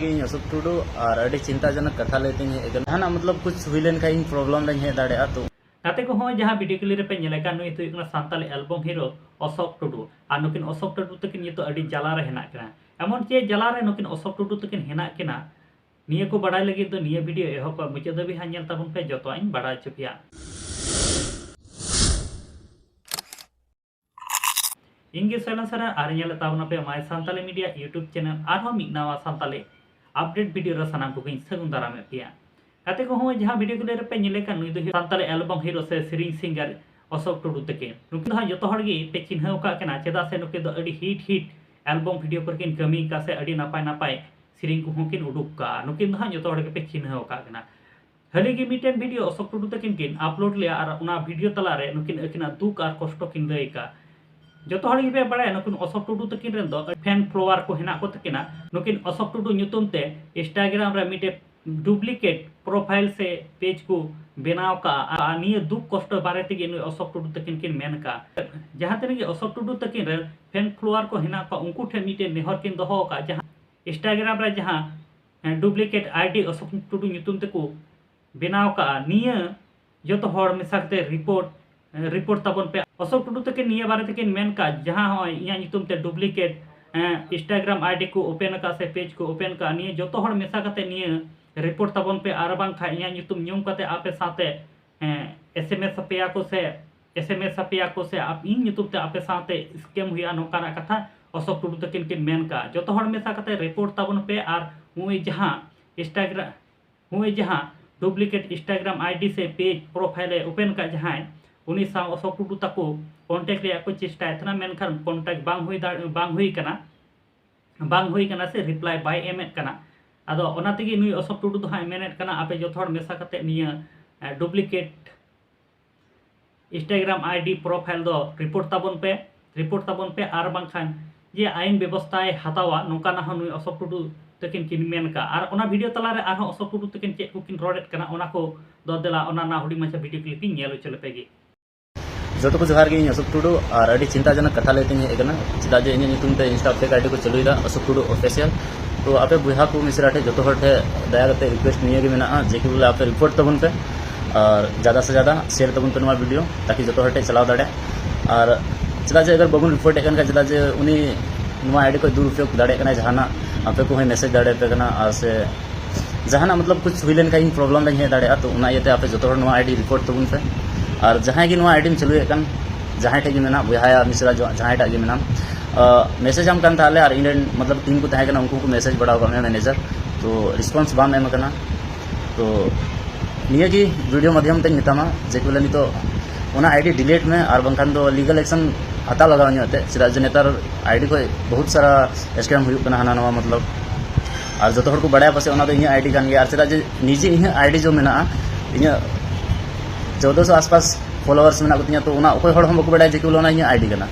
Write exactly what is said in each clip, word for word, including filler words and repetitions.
ᱤᱧ ᱚᱥᱳᱠ ᱴᱩᱰᱩ ᱟᱨ ᱟᱹᱰᱤ ᱪᱤᱱᱛᱟᱹᱡᱚᱱᱚᱠ ᱠᱟᱛᱷᱟ ᱞᱟᱹᱭ ᱛᱤᱧ ᱦᱮᱡ ᱟᱠᱟᱱᱟ᱾ ᱡᱟᱦᱟᱱᱟᱜ ᱢᱚᱛᱞᱚᱵ ᱠᱩᱪ ᱦᱩᱭ ᱞᱮᱱᱠᱷᱟᱱ ᱤᱧ ᱯᱨᱚᱵᱞᱮᱢ ᱨᱮᱧ ᱦᱮᱡ ᱫᱟᱲᱮᱭᱟᱜᱼᱟ᱾ ᱛᱚ ᱜᱟᱛᱮ ᱠᱚ, ᱦᱚᱸᱜᱼᱚᱭ ᱡᱟᱦᱟᱸ ᱵᱷᱤᱰᱤᱭᱳ ᱠᱞᱤᱯ ᱨᱮᱯᱮ ᱧᱮᱞᱮ ᱠᱟᱱ, ᱱᱩᱭ ᱫᱚ ᱦᱩᱭᱩᱜ ᱠᱟᱱᱟ ᱥᱟᱱᱛᱟᱞᱤ ᱮᱞᱵᱚᱢ ᱦᱤᱨᱳ ᱚᱥᱳᱠ ᱴᱩᱰᱩ᱾ ᱟᱨ ᱱᱩᱠᱤᱱ ᱚᱥᱳᱠ ᱴᱩᱰᱩ ᱛᱟᱹᱠᱤᱱ ᱱᱤᱛᱚᱜ ᱟᱹᱰᱤ ᱡᱟᱞᱟ ᱨᱮ ᱦᱮᱱᱟᱜ ᱠᱤᱱᱟ᱾ ᱮᱢᱚᱱ ᱪᱮᱫ ᱡᱟᱞᱟ ᱨᱮ ᱱᱩᱠᱤᱱ ᱚᱥᱳᱠ ᱴᱩᱰᱩ ᱛᱟᱹᱠᱤᱱ ᱦᱮᱱᱟᱜ ᱠᱤᱱᱟ, ᱱᱤᱭᱟᱹ ᱠᱚ ᱵᱟᱲᱟᱭ ᱞᱟᱹᱜᱤᱫ ᱫᱚ ᱱᱤᱭᱟᱹ ᱵᱷᱤᱰᱤᱭᱳ ᱮᱦᱚᱵ ᱠᱷᱚᱱ ᱢᱩᱪᱟᱹᱫ ᱫᱷᱟᱹᱵᱤᱡ ᱦᱟᱸᱜ ᱧᱮᱞ ᱛᱟᱵᱚᱱ ᱯᱮ, ᱡᱚᱛᱚᱣᱟᱜ ᱤᱧ ᱵᱟᱲᱟᱭ ᱦᱚᱪᱚ ᱯᱮᱭᱟ᱾ ᱤᱧ ᱜᱮ ᱥᱚᱭᱞᱚᱱ ᱥᱚᱨᱮᱱ ᱟᱨ ᱧᱮᱞᱮᱫ ᱛᱟᱵᱚᱱᱟᱯᱮ My Santali Media YouTube channel ᱟᱨᱦᱚᱸ ᱢᱤᱫ ᱱᱟᱣᱟ ᱥᱟᱱᱛᱟᱞᱤ ᱟᱯᱰᱮᱴ ᱵᱷᱤᱰᱤᱭᱳ ᱨᱮ ᱥᱟᱱᱟᱢ ᱠᱚᱜᱮᱧ ᱥᱟᱹᱜᱩᱱ ᱫᱟᱨᱟᱢᱮᱫ ᱯᱮᱭᱟ᱾ ᱜᱟᱛᱮ ᱠᱚ, ᱦᱚᱸᱜᱼᱚᱭ ᱡᱟᱦᱟᱸ ᱵᱷᱤᱰᱤᱭᱳ ᱠᱞᱤᱯ ᱨᱮᱯᱮ ᱧᱮᱞᱮ ᱠᱟᱱ, ᱱᱩᱭ ᱫᱚ ᱦᱩᱭᱩᱜ ᱥᱟᱱᱛᱟᱞᱤ ᱮᱞᱵᱚᱢ ᱦᱤᱨᱳ ᱥᱮ ᱥᱮᱨᱮᱧ ᱥᱤᱝᱜᱟᱨ ᱚᱥᱳᱠ ᱴᱩᱰᱩ ᱛᱟᱹᱠᱤᱱ᱾ ᱱᱩᱠᱤᱱ ᱫᱚ ᱦᱟᱸᱜ ᱡᱚᱛᱚ ᱦᱚᱲ ᱜᱮ ᱯᱮ ᱪᱤᱱᱦᱟᱹᱣ ᱟᱠᱟᱫ ᱠᱤᱱᱟ, ᱪᱮᱫᱟᱜ ᱥᱮ ᱱᱩᱠᱤᱱ ᱫᱚ ᱟᱹᱰᱤ ᱦᱤᱴ ᱦᱤᱴ ᱮᱞᱵᱚᱢ ᱵᱷᱤᱰᱤᱭᱳ ᱠᱚᱨᱮ ᱠᱤᱱ ᱠᱟᱹᱢᱤ ᱟᱠᱟᱫ ᱥᱮ ᱟᱹᱰᱤ ᱱᱟᱯᱟᱭ ᱱᱟᱯᱟᱭ ᱥᱮᱨᱮᱧ ᱠᱚᱦᱚᱸ ᱠᱤᱱ ᱩᱰᱩᱠ ᱠᱟᱜᱼᱟ᱾ ᱱᱩᱠᱤᱱ ᱫᱚ ᱦᱟᱸᱜ ᱡᱚᱛᱚ ᱦᱚᱲ ᱜᱮᱯᱮ ᱪᱤᱱᱦᱟᱹᱣ ᱟᱠᱟᱫ ᱠᱤᱱᱟ᱾ ᱦᱟᱹᱞᱤ ᱜᱮ ᱢᱤᱫᱴᱮᱱ ᱵᱷᱤᱰᱤᱭᱳ ᱚᱥᱳᱠ ᱴᱩᱰᱩ ᱛᱟᱹᱠᱤᱱ ᱠᱤᱱ ᱟᱯᱞᱳᱰ ᱞᱮᱜᱼᱟ ᱟᱨ ᱚᱱᱟ ᱵᱷᱤᱰᱤᱭᱳ ᱛᱟᱞᱟᱨᱮ ᱱᱩᱠᱤᱱ ᱟᱹᱠᱤᱱᱟᱜ ᱫᱩᱠ ᱟᱨ ᱠᱚᱥᱴᱚ ᱠᱤᱱ ᱞᱟᱹᱭ ᱟᱠᱟᱫᱼᱟ᱾ ᱡᱚᱛᱚ ᱦᱚᱲ ᱜᱮᱯᱮ ᱵᱟᱲᱟᱭᱟ, ᱱᱩᱠᱤᱱ ᱚᱥᱳᱠ ᱴᱩᱰᱩ ᱛᱟᱹᱠᱤᱱ ᱨᱮᱱ ᱫᱚ ᱯᱷᱮᱱ ᱯᱷᱞᱳᱣᱟᱨ ᱠᱚ ᱦᱮᱱᱟᱜ ᱠᱚ ᱛᱟᱹᱠᱤᱱᱟ᱾ ᱱᱩᱠᱤᱱ ᱚᱥᱳᱠ ᱴᱩᱰᱩ ᱧᱩᱛᱩᱢ ᱛᱮ ᱤᱱᱥᱴᱟᱜᱨᱟᱢ ᱨᱮ ᱢᱤᱫᱴᱮᱡ ᱰᱩᱯᱞᱤᱠᱮᱴ ᱯᱨᱚᱯᱷᱟᱭᱤᱞ ᱥᱮ ᱯᱮᱡᱽ ᱠᱚ ᱵᱮᱱᱟᱣ ᱠᱟᱜᱼᱟ᱾ ᱟᱨ ᱱᱤᱭᱟᱹ ᱫᱩᱠ ᱠᱚᱥᱴᱚ ᱵᱟᱨᱮ ᱛᱮᱜᱮ ᱱᱩᱭ ᱚᱥᱳᱠ ᱴᱩᱰᱩ ᱛᱟᱹᱠᱤᱱ ᱠᱤᱱ ᱢᱮᱱ ᱠᱟᱜᱼᱟ᱾ ᱡᱟᱦᱟᱸ ᱛᱤᱱᱟᱹᱜ ᱜᱮ ᱚᱥᱳᱠ ᱴᱩᱰᱩ ᱛᱟᱹᱠᱤᱱ ᱨᱮᱱ ᱯᱷᱮᱱ ᱯᱷᱞᱳᱣᱟᱨ ᱠᱚ ᱦᱮᱱᱟᱜ ᱠᱚᱣᱟ, ᱩᱱᱠᱩ ᱴᱷᱮᱱ ᱢᱤᱫᱴᱮᱱ ᱱᱮᱦᱚᱨ ᱠᱤᱱ ᱫᱚᱦᱚ ᱟᱠᱟᱫᱼᱟ, ᱡᱟᱦᱟᱸ ᱤᱱᱥᱴᱟᱜᱨᱟᱢ ᱨᱮ ᱡᱟᱦᱟᱸ ᱰᱩᱯᱞᱤᱠᱮᱴ ᱟᱭᱰᱤ ᱚᱥᱳᱠ ᱴᱩᱰᱩ ᱧᱩᱛᱩᱢ ᱛᱮᱠᱚ ᱵᱮᱱᱟᱣ ᱠᱟᱜᱼᱟ, ᱱᱤᱭᱟᱹ ᱡᱚᱛᱚ ᱦᱚᱲ ᱢᱮᱥᱟ ᱠᱟᱛᱮ ᱨᱤᱯᱳᱨᱴ, ᱨᱤᱯᱳᱨᱴ ᱛᱟᱵᱚᱱ ᱯᱮ᱾ ᱚᱥᱳᱠ ᱴᱩᱰᱩ ᱛᱟᱹᱠᱤᱱ ᱱᱤᱭᱟᱹ ᱵᱟᱨᱮ ᱛᱮᱠᱤᱱ ᱢᱮᱱ ᱠᱟᱜ, ᱡᱟᱦᱟᱸ ᱦᱚᱸᱜᱼᱚᱭ ᱤᱧᱟᱹᱜ ᱧᱩᱛᱩᱢ ᱛᱮ ᱰᱩᱯᱞᱤᱠᱮᱴ ᱤᱱᱥᱴᱟᱜᱨᱟᱢ ᱟᱭᱰᱤ ᱠᱚ ᱳᱯᱮᱱ ᱟᱠᱟᱫ ᱥᱮ ᱯᱮᱡᱽ ᱠᱚ ᱳᱯᱮᱱ ᱠᱟᱜ, ᱱᱤᱭᱟᱹ ᱡᱚᱛᱚ ᱦᱚᱲ ᱢᱮᱥᱟ ᱠᱟᱛᱮ ᱱᱤᱭᱟᱹ ᱨᱤᱯᱳᱨᱴ ᱛᱟᱵᱚᱱ ᱯᱮ, ᱟᱨ ᱵᱟᱝᱠᱷᱟᱱ ᱤᱧᱟᱹᱜ ᱧᱩᱛᱩᱢ ᱧᱩᱢ ᱠᱟᱛᱮ ᱟᱯᱮ ᱥᱟᱶᱛᱮ ᱮᱥ ᱮᱢ ᱮᱥ ᱟᱯᱮᱭᱟ ᱠᱚ ᱥᱮ ᱮᱥ ᱮᱢ ᱮᱥ ᱟᱯᱮᱭᱟ ᱠᱚ ᱥᱮ ᱟᱯ-, ᱤᱧ ᱧᱩᱛᱩᱢ ᱛᱮ ᱟᱯᱮ ᱥᱟᱶᱛᱮ ᱥᱠᱮᱢ ᱦᱩᱭᱩᱜᱼᱟ, ᱱᱚᱝᱠᱟᱱᱟᱜ ᱠᱟᱛᱷᱟ ᱚᱥᱳᱠ ᱴᱩᱰᱩ ᱛᱟᱹᱠᱤᱱ ᱠᱤᱱ ᱢᱮᱱ ᱠᱟᱜᱼᱟ᱾ ᱡᱚᱛᱚ ᱦᱚᱲ ᱢᱮᱥᱟ ᱠᱟᱛᱮ ᱨᱤᱯᱳᱨᱴ ᱛᱟᱵᱚᱱ ᱯᱮ ᱟᱨ ᱱᱩᱭ ᱡᱟᱦᱟᱸ ᱤᱱᱥᱴᱟᱜᱨᱟᱢ ᱱᱚᱜᱼᱚᱭ ᱡᱟᱦᱟᱸ ᱰᱩᱯᱞᱤᱠᱮᱴ ᱤᱱᱥᱴᱟᱜᱨᱟᱢ ᱟᱭᱰᱤ ᱥᱮ ᱯᱮᱡᱽ ᱯᱨᱚᱯᱷᱟᱭᱤᱞ ᱮ ᱳᱯᱮᱱ ᱠᱟᱜ ᱡᱟᱦᱟᱸᱭ, ᱩᱱᱤ ᱥᱟᱶ ᱚᱥᱳᱠ ᱴᱩᱰᱩ ᱛᱟᱠᱚ ᱠᱚᱱᱴᱮᱠᱴ ᱨᱮᱭᱟᱜ ᱠᱚ ᱪᱮᱥᱴᱟᱭᱮᱫ ᱛᱟᱦᱮᱱᱟ, ᱢᱮᱱᱠᱷᱟᱱ ᱠᱚᱱᱴᱮᱠᱴ ᱵᱟᱝ ᱦᱩᱭ ᱫᱟᱲᱮ-, ᱵᱟᱝ ᱦᱩᱭ ᱠᱟᱱᱟ, ᱵᱟᱝ ᱦᱩᱭ ᱠᱟᱱᱟ ᱥᱮ ᱨᱤᱯᱞᱟᱭ ᱵᱟᱭ ᱮᱢᱮᱫ ᱠᱟᱱᱟ᱾ ᱟᱫᱚ ᱚᱱᱟ ᱛᱮᱜᱮ ᱱᱩᱭ ᱚᱥᱳᱠ ᱴᱩᱰᱩ ᱫᱚ ᱦᱟᱸᱜ ᱮ ᱢᱮᱱᱮᱫ ᱠᱟᱱᱟ, ᱟᱯᱮ ᱡᱚᱛᱚ ᱦᱚᱲ ᱢᱮᱥᱟ ᱠᱟᱛᱮ ᱱᱤᱭᱟᱹ, ᱮ, ᱰᱩᱯᱞᱤᱠᱮᱴ ᱤᱱᱥᱴᱟᱜᱨᱟᱢ ᱟᱭᱰᱤ ᱯᱨᱚᱯᱷᱟᱭᱤᱞ ᱫᱚ ᱨᱤᱯᱳᱨᱴ ᱛᱟᱵᱚᱱ ᱯᱮ, ᱨᱤᱯᱳᱨᱴ ᱛᱟᱵᱚᱱ ᱯᱮ, ᱟᱨ ᱵᱟᱝᱠᱷᱟᱱ ᱡᱮ ᱟᱭᱤᱱ ᱵᱮᱵᱚᱥᱛᱷᱟᱭ ᱦᱟᱛᱟᱣᱟ, ᱱᱚᱝᱠᱟᱱᱟᱜ ᱦᱚᱸ ᱱᱩᱭ ᱚᱥᱳᱠ ᱴᱩᱰᱩ ᱛᱟᱹᱠᱤᱱ ᱠᱤᱱ ᱢᱮᱱ ᱠᱟᱜᱼᱟ᱾ ᱟᱨ ᱚᱱᱟ ᱵᱷᱤᱰᱤᱭᱳ ᱛᱟᱞᱟᱨᱮ ᱟᱨᱦᱚᱸ ᱚᱥᱳᱠ ᱴᱩᱰᱩ ᱛᱟᱹᱠᱤᱱ ᱪᱮᱫ ᱠᱚᱠᱤᱱ ᱨᱚᱲᱮᱫ ᱠᱟᱱᱟ, ᱚᱱᱟ ᱠᱚ ᱫᱚ ᱫᱮᱞᱟ ᱚᱱᱟ ᱨᱮᱱᱟᱜ ᱦᱩᱰᱤᱧ ᱢᱟᱪᱷᱟ ᱵᱷᱤᱰᱤᱭᱳ ᱠᱞᱤᱯ ᱤᱧ ᱧᱮᱞ ᱦᱚᱪᱚ ᱞᱮᱯᱮ ᱜᱮ᱾ ᱡᱚᱛᱚ ᱠᱚ ᱡᱚᱦᱟᱨ ᱜᱮ, ᱤᱧ ᱚᱥᱳᱠ ᱴᱩᱰᱩ, ᱟᱨ ᱟᱹᱰᱤ ᱪᱤᱱᱛᱟᱹᱡᱚᱱᱚᱠ ᱠᱟᱛᱷᱟ ᱞᱟᱹᱭ ᱛᱤᱧ ᱦᱮᱡ ᱟᱠᱟᱱᱟ᱾ ᱪᱮᱫᱟᱜ ᱡᱮ ᱤᱧᱟᱹᱜ ᱧᱩᱛᱩᱢ ᱛᱮ Insta fake ID ᱠᱚ ᱪᱟᱹᱞᱩᱭᱮᱫᱟ, ᱚᱥᱳᱠ ᱴᱩᱰᱩ Official᱾ ᱛᱚ ᱟᱯᱮ ᱵᱚᱭᱦᱟ ᱠᱚ ᱢᱤᱥᱨᱟ ᱴᱷᱮᱱ, ᱡᱚᱛᱚ ᱦᱚᱲ ᱴᱷᱮᱱ ᱫᱟᱭᱟ ᱠᱟᱛᱮ request ᱱᱤᱭᱟᱹ ᱜᱮ ᱢᱮᱱᱟᱜᱼᱟ ᱡᱮ ᱠᱤ ᱵᱚᱞᱮ ᱟᱯᱮ report ᱛᱟᱵᱚᱱ ᱯᱮ, ᱟᱨ ᱡᱟᱫᱟ ᱥᱮ ᱡᱟᱫᱟ share ᱛᱟᱵᱚᱱ ᱯᱮ ᱱᱚᱣᱟ video, ᱛᱟᱠᱤ ᱡᱚᱛᱚ ᱦᱚᱲ ᱴᱷᱮᱱ ᱪᱟᱞᱟᱣ ᱫᱟᱲᱮᱭᱟᱜ᱾ ᱟᱨ ᱪᱮᱫᱟᱜ ᱡᱮ ᱟᱜᱟᱨ ᱵᱟᱵᱚᱱ report ᱮᱫ ᱠᱟᱱ ᱠᱷᱟᱱ, ᱪᱮᱫᱟᱜ ᱡᱮ ᱩᱱᱤ ᱱᱚᱣᱟ ID ᱠᱷᱚᱱ ᱫᱩᱨᱩᱯᱚᱭᱳᱜᱽ ᱫᱟᱲᱮᱭᱟᱜ ᱠᱟᱱᱟᱭ, ᱡᱟᱦᱟᱱᱟᱜ ᱟᱯᱮ ᱠᱚᱦᱚᱸᱭ message ᱫᱟᱲᱮᱭᱟᱯᱮ ᱠᱟᱱᱟ, ᱟᱨ ᱥᱮ ᱡᱟᱦᱟᱱᱟᱜ ᱢᱚᱛᱞᱚᱵ ᱠᱩᱪ ᱦᱩᱭ ᱞᱮᱱᱠᱷᱟᱱ ᱤᱧ problem ᱨᱮᱧ ᱦᱮᱡ ᱫᱟᱲᱮᱭᱟᱜᱼᱟ᱾ ᱛᱚ ᱚᱱᱟ ᱤᱭᱟᱹᱛᱮ ᱟᱯᱮ ᱡᱚᱛᱚ ᱦᱚᱲ ᱱᱚᱣᱟ ID report ᱛᱟᱵᱚᱱ ᱯᱮ᱾ ᱟᱨ ᱡᱟᱦᱟᱸᱭ ᱜᱮ ᱱᱚᱣᱟ ID ᱪᱟᱹᱞᱩᱭᱮᱫ ᱠᱟᱱ, ᱡᱟᱦᱟᱸᱭ ᱴᱷᱮᱡ ᱜᱮ ᱢᱮᱱᱟᱜ, ᱵᱚᱭᱦᱟ ᱭᱟ ᱢᱤᱥᱨᱟ ᱡᱚ-, ᱡᱟᱦᱟᱸᱭ ᱴᱟᱜ ᱜᱮ ᱢᱮᱱᱟᱢ, ᱟᱸ, message ᱟᱢ ᱠᱟᱱ ᱛᱟᱦᱞᱮ, ᱟᱨ ᱤᱧ ᱨᱮᱱ ᱢᱚᱛᱞᱚᱵ team ᱠᱚ ᱛᱟᱦᱮᱸ ᱠᱟᱱᱟ, ᱩᱱᱠᱩ ᱠᱚ message ᱵᱟᱲᱟ ᱟᱠᱟᱫ ᱢᱮᱭᱟ manager, ᱛᱚ response ᱵᱟᱢ ᱮᱢ ᱟᱠᱟᱱᱟ᱾ ᱛᱚ ᱱᱤᱭᱟᱹ ᱜᱮ video ᱢᱟᱫᱷᱭᱚᱢ ᱛᱮᱧ ᱢᱮᱛᱟᱢᱟ ᱡᱮ ᱠᱤ ᱵᱚᱞᱮ ᱱᱤᱛᱚᱜ ᱚᱱᱟ ID delete ᱢᱮ, ᱟᱨ ᱵᱟᱝᱠᱷᱟᱱ ᱫᱚ legal action ᱦᱟᱛᱟᱣ ᱞᱟᱜᱟᱣ ᱧᱚᱜ ᱛᱮ, ᱪᱮᱫᱟᱜ ᱡᱮ ᱱᱮᱛᱟᱨ ID ᱠᱷᱚᱡ ᱵᱚᱦᱩᱛ ᱥᱟᱨᱟ scam ᱦᱩᱭᱩᱜ ᱠᱟᱱᱟ ᱦᱟᱱᱟ ᱱᱟᱣᱟ ᱢᱚᱛᱞᱚᱵ᱾ ᱟᱨ ᱡᱚᱛᱚ ᱦᱚᱲ ᱠᱚ ᱵᱟᱲᱟᱭᱟ ᱯᱟᱥᱮᱡ ᱚᱱᱟ ᱫᱚ ᱤᱧᱟᱹᱜ ID ᱠᱟᱱ ᱜᱮᱭᱟ, ᱟᱨ ᱪᱮᱫᱟᱜ ᱡᱮ ᱱᱤᱡᱮ ᱤᱧᱟᱹᱜ ID ᱡᱚ ᱢᱮᱱᱟᱜᱼᱟ, ᱤᱧᱟᱹᱜ ᱪᱳᱫᱚᱥᱚ ᱟᱥᱯᱟᱥ followers ᱢᱮᱱᱟᱜ ᱠᱚᱛᱤᱧᱟ, ᱛᱚ ᱚᱱᱟ ᱚᱠᱚᱭ ᱦᱚᱲ ᱦᱚᱸ ᱵᱟᱠᱚ ᱵᱟᱲᱟᱭᱟ ᱡᱮ ᱠᱤ ᱵᱚᱞᱮ ᱚᱱᱟ ᱤᱧᱟᱹᱜ ID ᱠᱟᱱᱟ᱾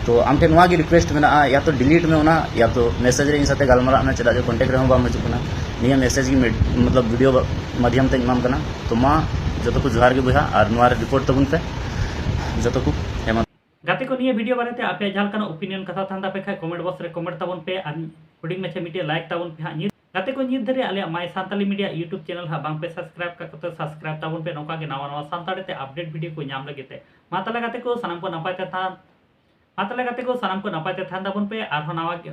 ᱛᱚ ᱟᱢ ᱴᱷᱮᱱ ᱱᱚᱣᱟ ᱜᱮ request ᱢᱮᱱᱟᱜᱼᱟ, ᱭᱟ ᱛᱚ delete ᱢᱮ ᱚᱱᱟ, ᱭᱟ ᱛᱚ message ᱨᱮ ᱤᱧ ᱥᱟᱛᱮ ᱜᱟᱞᱢᱟᱨᱟᱜ ᱢᱮ, ᱪᱮᱫᱟᱜ ᱡᱮ contact ᱨᱮᱦᱚᱸ ᱵᱟᱢ ᱦᱤᱡᱩᱜ ᱠᱟᱱᱟ᱾ ᱱᱤᱭᱟᱹ message ᱜᱮ ᱢᱮ-, ᱢᱚᱛᱞᱚᱵ video ᱢᱟᱫᱷᱭᱚᱢ ᱛᱮᱧ ᱮᱢᱟᱢ ᱠᱟᱱᱟ᱾ ᱛᱚ ᱢᱟ ᱡᱚᱛᱚ ᱠᱚ ᱡᱚᱦᱟᱨ ᱜᱮ ᱵᱚᱭᱦᱟ, ᱟᱨ ᱱᱚᱣᱟ ᱨᱮ report ᱛᱟᱵᱚᱱ ᱯᱮ ᱡᱚᱛᱚ ᱠᱚ᱾ ᱦᱮᱸ ᱢᱟ᱾ ᱜᱟᱛᱮ ᱠᱚ, ᱱᱤᱭᱟᱹ video ᱵᱟᱨᱮᱛᱮ ᱟᱯᱮᱭᱟᱜ ᱡᱟᱦᱟᱸ ᱞᱮᱠᱟᱱᱟᱜ opinion ᱠᱟᱛᱷᱟ ᱛᱟᱦᱮᱱ ᱛᱟᱯᱮ ᱠᱷᱟᱡ comment box ᱨᱮ comment ᱛᱟᱵᱚᱱ ᱯᱮ, ᱟᱨ ᱦᱩᱰᱤᱧ ᱢᱟᱪᱷᱟ ᱢᱤᱫᱴᱮᱡ like ᱛᱟᱵᱚᱱ ᱯᱮ ᱦᱟᱸᱜ᱾ ᱱᱤᱛ ᱜᱟᱛᱮ ᱠᱚ, ᱱᱤᱛ ᱫᱷᱟᱹᱨᱤᱡ ᱟᱞᱮᱭᱟᱜ My Santali Media YouTube channel ᱦᱟᱸᱜ ᱵᱟᱝ ᱯᱮ subscribe ᱠᱟᱜ ᱠᱷᱟᱡ subscribe ᱛᱟᱵᱚᱱ ᱯᱮ, ᱱᱚᱝᱠᱟ ᱜᱮ ᱱᱟᱣᱟ ᱱᱟᱣᱟ ᱥᱟᱱᱛᱟᱲᱤ ᱛᱮ update video ᱠᱚ ᱧᱟᱢ ᱞᱟᱹᱜᱤᱫ ᱛᱮ᱾ ᱢᱟ ᱛᱟᱦᱞᱮ ᱜᱟᱛᱮ ᱠᱚ, ᱥᱟᱱᱟᱢ ᱠᱚ ᱱᱟᱯᱟᱭ ᱛᱮ ᱛᱟᱦᱮᱱ, ᱢᱟ ᱛᱟᱦᱞᱮ ᱜᱟᱛᱮ ᱠᱚ, ᱥᱟᱱᱟᱢ ᱠᱚ ᱱᱟᱯᱟᱭ ᱛᱮ ᱛᱟᱦᱮᱱ ᱛᱟᱵᱚᱱ ᱯᱮ, ᱟᱨᱦᱚᱸ ᱱᱟᱣᱟ ᱜᱮ,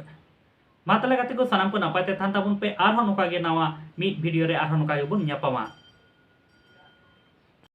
ᱢᱟ ᱛᱟᱦᱞᱮ ᱜᱟᱛᱮ ᱠᱚ, ᱥᱟᱱᱟᱢ ᱠᱚ ᱱᱟᱯᱟᱭ ᱛᱮ ᱛᱟᱦᱮᱱ ᱛᱟᱵᱚᱱ ᱯᱮ, ᱟᱨᱦᱚᱸ ᱱᱚᱝᱠᱟ ᱜᱮ ᱱᱟᱣᱟ ᱢᱤᱫ video ᱨᱮ ᱟᱨᱦᱚᱸ ᱱᱚᱝᱠᱟ ᱜᱮᱵᱚᱱ ᱧᱟᱯᱟᱢᱟ᱾